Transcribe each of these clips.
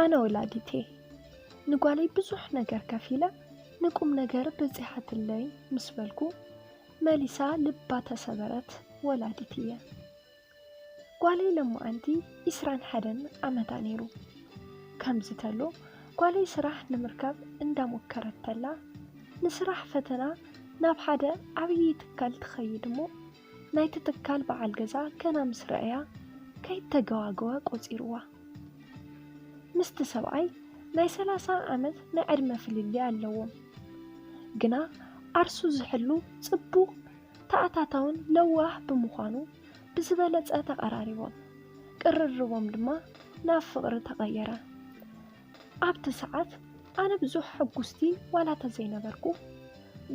ኣነ ወላዲት እየ። ንጓለይ ብዙሕ ነገር ከፊለ ንቁም ነገር በጺሓትለይ ምስ በልኩ፣ መሊሳ ልባ ተሰበረት ወላዲት እየ። ጓለይ ለማዓንቲ ዒስራን ሓደን ዓመታ ነይሩ። ከምዚ ተሎ፣ ጓለይ ስራሕ ንምርካብ እንዳሞከረት ተላ፣ ንስራሕ ፈተና ናብ ሓደ ዓብዪ ትካል ትኸይድ እሞ፣ ናይቲ ትካል በዓል ገዛ ገና ምስ ረኣያ፣ ከይተገዋገወ ቆጺርዋ። ምስቲ ሰብኣይ ናይ ሰላሳ ዓመት ናይ ዕድመ ፍልልይ ኣለዎም። ግና ዓርሱ ዝሕሉ ጽቡቕ ተኣታታውን ለዋህ ብምዃኑ ብዝበለጸ ተቐራሪቦም። ቅርርቦም ድማ ናብ ፍቕሪ ተቐየረ። ኣብቲ ሰዓት ኣነ ብዙሕ ሕጉስቲ ዋላ ተዘይነበርኩ፣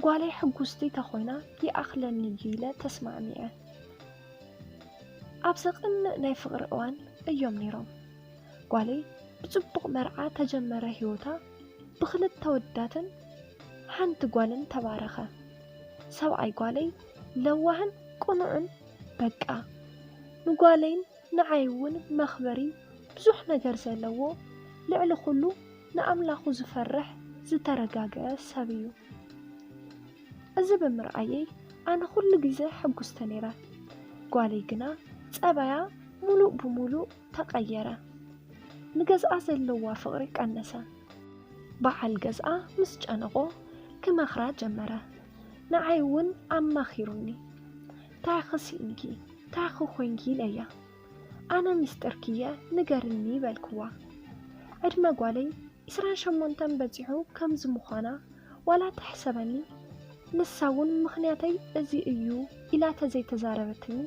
ጓለይ ሕጉስቲ ተኾይና ይኣኽለኒ እዩ ኢለ ተስማዕሚዐ። ኣብ ዘቕንእ ናይ ፍቕሪ እዋን እዮም ነይሮም። ጓለይ ብጽቡቕ መርዓ ተጀመረ ህይወታ ብኽልተ ወዳትን ሓንቲ ጓልን ተባረኸ። ሰብኣይ ጓለይ ለዋህን ቅኑዕን፣ በቃ ንጓለይን ንዓይ እውን መኽበሪ ብዙሕ ነገር ዘለዎ፣ ልዕሊ ኩሉ ንኣምላኹ ዝፈርሕ ዝተረጋገአ ሰብ እዩ። እዚ ብምርኣየይ ኣነ ኩሉ ግዜ ሕጉስቲ ነይረ። ጓለይ ግና ጸባያ ሙሉእ ብሙሉእ ተቐየረ። ንገዝኣ ዘለዋ ፍቕሪ ቀነሰ። በዓል ገዝኣ ምስ ጨነቖ ክመኽራ ጀመረ። ንዓይ እውን ኣማኺሩኒ። "ታይኺ ስኢንኪ? ታይኺ ኮይንኪ?" ኢለያ። "ኣነ ሚስጥርኪ እየ ንገርኒ" በልክዋ። ዕድመ ጓለይ ዒስራን ሸሞንተን በጺሑ ከምዚ ምዃና ዋላ ተሕሰበኒ፣ ንሳ እውን ምኽንያተይ እዚ እዩ ኢላ ተዘይተዛረበትኒ፣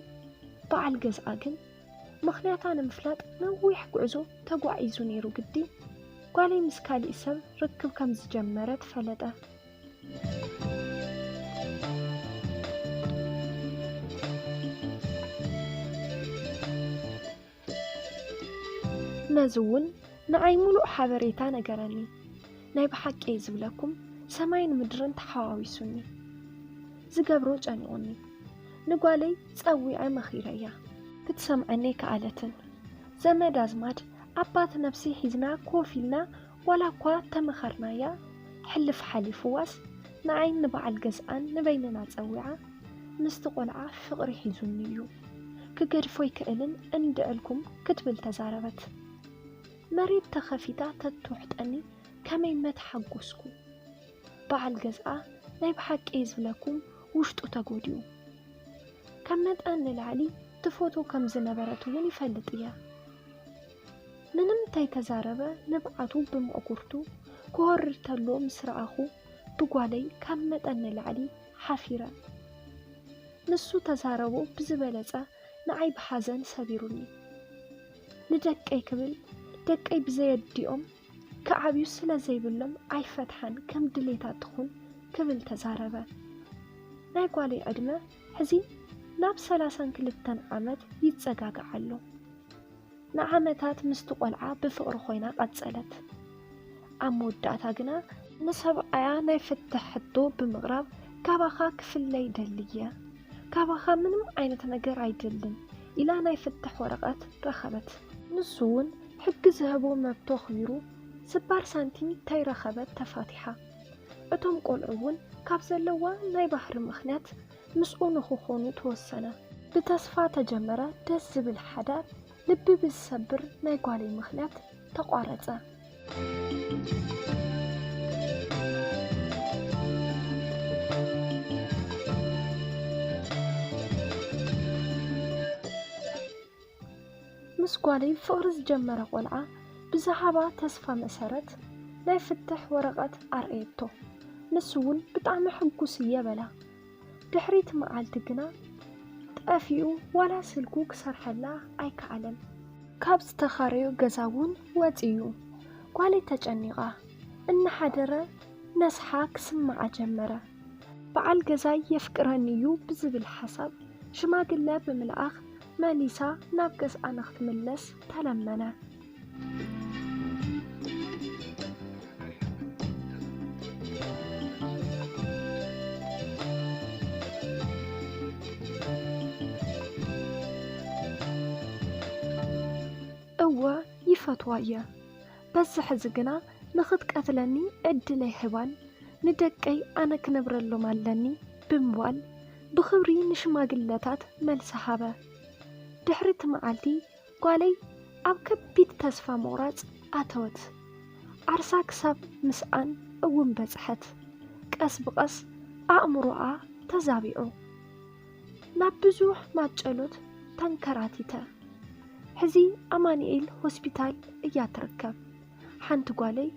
በዓል ገዝኣ ግን ምኽንያታ ንምፍላጥ ነዊሕ ጉዕዞ ተጓዒዙ ነይሩ ግዲ። ጓለይ ምስ ካሊእ ሰብ ርክብ ከም ዝጀመረት ፈለጠ። ነዚ እውን ንዓይ ሙሉእ ሓበሬታ ነገረኒ። ናይ ብሓቂ እየ ዝብለኩም፣ ሰማይን ምድርን ተሓዋዊሱኒ። ዝገብሮ ጨኒቑኒ። ንጓለይ ጸዊዐ መኺረያ። ክትሰምዐኒ ኣይከኣለትን። ዘመድ ኣዝማድ፣ ኣባት ነብሲ ሒዝና ኮፍ ኢልና ዋላ እኳ ተመኸርናያ፣ ሕልፍ ሓሊፉዋስ ንዓይን ንበዓል ገዝኣን ንበይንና ጸዊዓ፣ "ምስቲ ቆልዓ ፍቕሪ ሒዙኒ እዩ፣ ክገድፎ ኣይክእልን እንድዕልኩም" ክትብል ተዛረበት። መሬት ተኸፊታ ተትውሕጠኒ ከመይ መተሓጎስኩ። በዓል ገዝኣ ናይ ብሓቂ ዝብለኩም ውሽጡ ተጎዲኡ። ካብ መጠን ንላዕሊ ትፈትዎ ከም ዝነበረት እውን ይፈልጥ እየ። ምንም ተይተዛረበ ንብዓቱ ብምዕጉርቱ ክወርድ ተሎ ምስ ረኣኹ ብጓለይ ካብ መጠን ንላዕሊ ሓፊረ። ንሱ ተዛረቦ ብዝበለጸ ንዓይ ብሓዘን ሰቢሩኒ። ንደቀይ ክብል ደቀይ ብዘየዲኦም ክዓብዩ ስለ ዘይብሎም ኣይፈትሓን ከም ድሌታ ትኹን ክብል ተዛረበ። ናይ ጓለይ ዕድመ ሕዚ ናብ ሰላሳን ክልተን ዓመት ይጸጋጋዕ ኣሎ። ንዓመታት ምስቲ ቆልዓ ብፍቕሪ ኮይና ቀጸለት። ኣብ መወዳእታ ግና ንሰብኣያ ናይ ፍትሕ ሕቶ ብምቕራብ "ካባኻ ክፍለ ይደሊ እየ፣ ካባኻ ምንም ዓይነት ነገር ኣይደልን" ኢላ ናይ ፍትሕ ወረቐት ረኸበት። ንሱ እውን ሕጊ ዝህቦ መብቱ ኣኽቢሩ ስባር ሳንቲም ተይረኸበት ተፋቲሓ። እቶም ቆልዑ እውን ካብ ዘለዋ ናይ ባህሪ ምኽንያት ምስኡ ንኽኾኑ ተወሰነ። ብተስፋ ተጀመረ ደስ ዝብል ሓዳር ልቢ ብዝሰብር ናይ ጓለይ ምኽንያት ተቋረጸ። ምስ ጓለይ ፍቕሪ ዝጀመረ ቆልዓ ብዝሃባ ተስፋ መሰረት ናይ ፍትሕ ወረቐት ኣርእየቶ። ንሱ እውን ብጣዕሚ ሕጉስ እየ በላ። ድሕሪት መዓልቲ ግና ጠፊኡ ዋላ ስልኩ ክሰርሐላ ኣይከኣለን። ካብ ዝተኻረዮ ገዛ እውን ወጺኡ። ጓለይ ተጨኒቓ እናሓደረ ነስሓ ክስምዓ ጀመረ። በዓል ገዛይ የፍቅረኒ እዩ ብዝብል ሓሳብ ሽማግለ ብምልኣኽ መሊሳ ናብ ገዝኣ ንኽትምለስ ተለመነ። እወ ይፈትዋ እየ። በዚ ሕዚ ግና ንኽትቀትለኒ ዕድል ኣይህባን፣ ንደቀይ ኣነ ክነብረሎም ኣለኒ ብምባል ብኽብሪ ንሽማግለታት መልሲ ሃበ። ድሕሪ እቲ መዓልቲ ጓለይ ኣብ ከቢድ ተስፋ ምቑራጽ ኣተወት። ዓርሳ ክሳብ ምስኣን እውን በጽሐት። ቀስ ብቐስ ኣእምሮኣ ተዛቢዑ። ናብ ብዙሕ ማጨሎት ተንከራቲተ። ሕዚ ኣማኑኤል ሆስፒታል እያ ትርከብ። ሓንቲ ጓለይ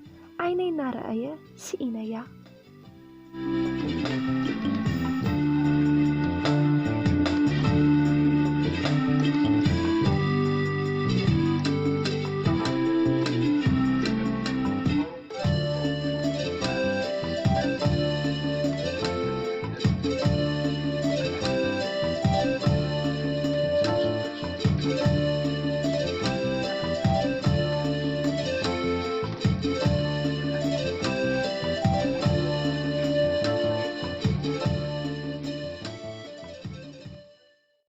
ዓይነይ እናረኣየ ስኢነያ።